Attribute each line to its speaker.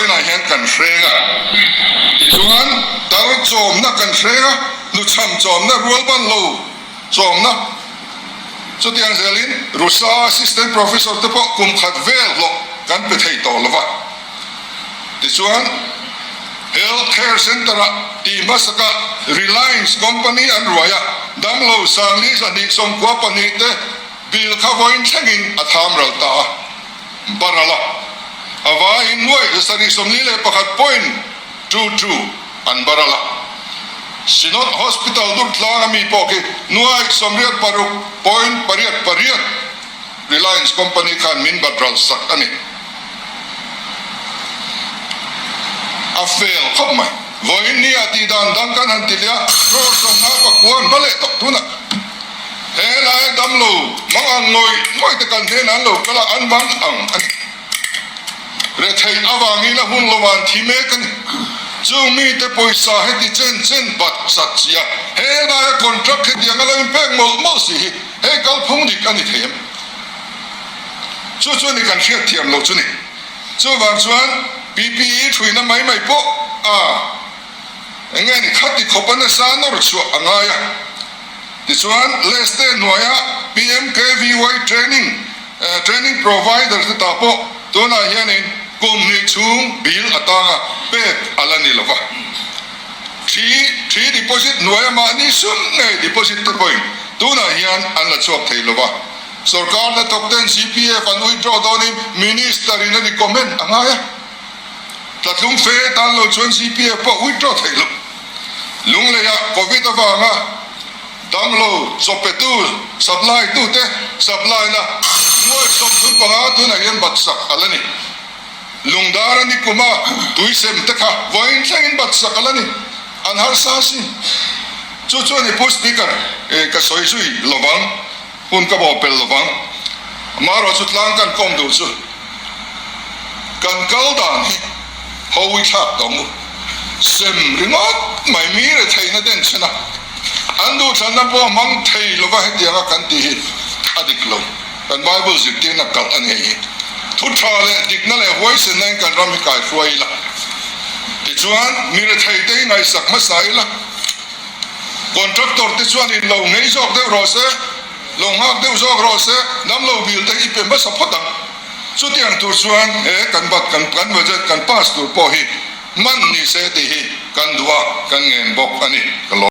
Speaker 1: Vawiinah hian kan hreng a, tichuan tar chawmna kan hreng a, hnuchham chawmna, rualban lo chawmna, chutiang zelin Rusa Assistant Professor te pawh kum khat vel hlawh kan pe thei tawh lo va. Tichuan Health Care Centre-ah tih hmasakah Reliance Company an ruai a, damlo sangli 292 te bill kha vawiin thlengin a tham ral ta a. Baral a, a vaiin nuai 741.22 an baral a. Synod Hospital Durtlang a mi pawh khi nuai 86.88 Reliance Company khan min bat ral sak a ni. A fel khawp mai. Vawiin nia tih dan dang kan han ti leh a, crore 59 an hma leh tawh tunah. He lai damlo mang ang ngawih ngawih te kan hnenah an lo kal a, an mang ang a ni. Retheih avangin a hun lo an thi mek a ni. Chung mite pawisa heti chen chen bat chat si a, he laia contract hetiang a lo inpek mawlh mawlh si hi hei kalphung dik a ni thei em? Chu chu ni kan hriat thiam lo chu ni. Chuvang chuan PPE thuina mai mai pawh a eng nge ni khati khawp a nasa nawr chhuah a ngai a. Tichuan Leste hnuaia PMKVY training training provider te tah pawh tunah hianin kum hnih chhung bill atanga pek a la ni lova. Thi thi deposit hnuaia mahni sum ngei deposit te pawhin tunah hian an la chhuak thei lova. Sorkar hnathawk ten CPF an withdraw dawnin Minister in a recommend a ngai a. Tlatlung fe tan lo chuan CPF pawh withdraw theih loh. Lungleiah Covid avanga damlo chawpetu supply tute supply na nuai 35 tunah hian batsak a la ni. Lungdar a ni kuma tuisem te kha vawiin thlengin batsak a la ni. An harsa sin. Chu chuan i Pu Speaker ka sawi zui lovang, hun ka bawhpelh lovang. Amaherawhchu tlang kan kawm duh chu. Kan kal dan hi hawi thlak tawh mu. Sem ringawt mai mi retheihna den chhen a, an duhthlanna pawh hmang thei lova hetianga kan tih hi a dik lo. Kan Bible zirtirna kalh a ni hei hi. Thu tha leh dikna leh huaisenna in kan ram hi kai hruai ila. Tichuan mi retheite hi ngaihsak hmasa ila. Contractor te chuan in lo ngei zawk deuh rawh se. Lo nghak deuh zawk rawh se, damlo bil te hi pe hmasa phawt ang. Chutiang tur chuan he kan bat kan kan budget kan pass tur pawh hi hman ni se tih hi kan duh a, kan ngen bawk a ni. Ka lawm.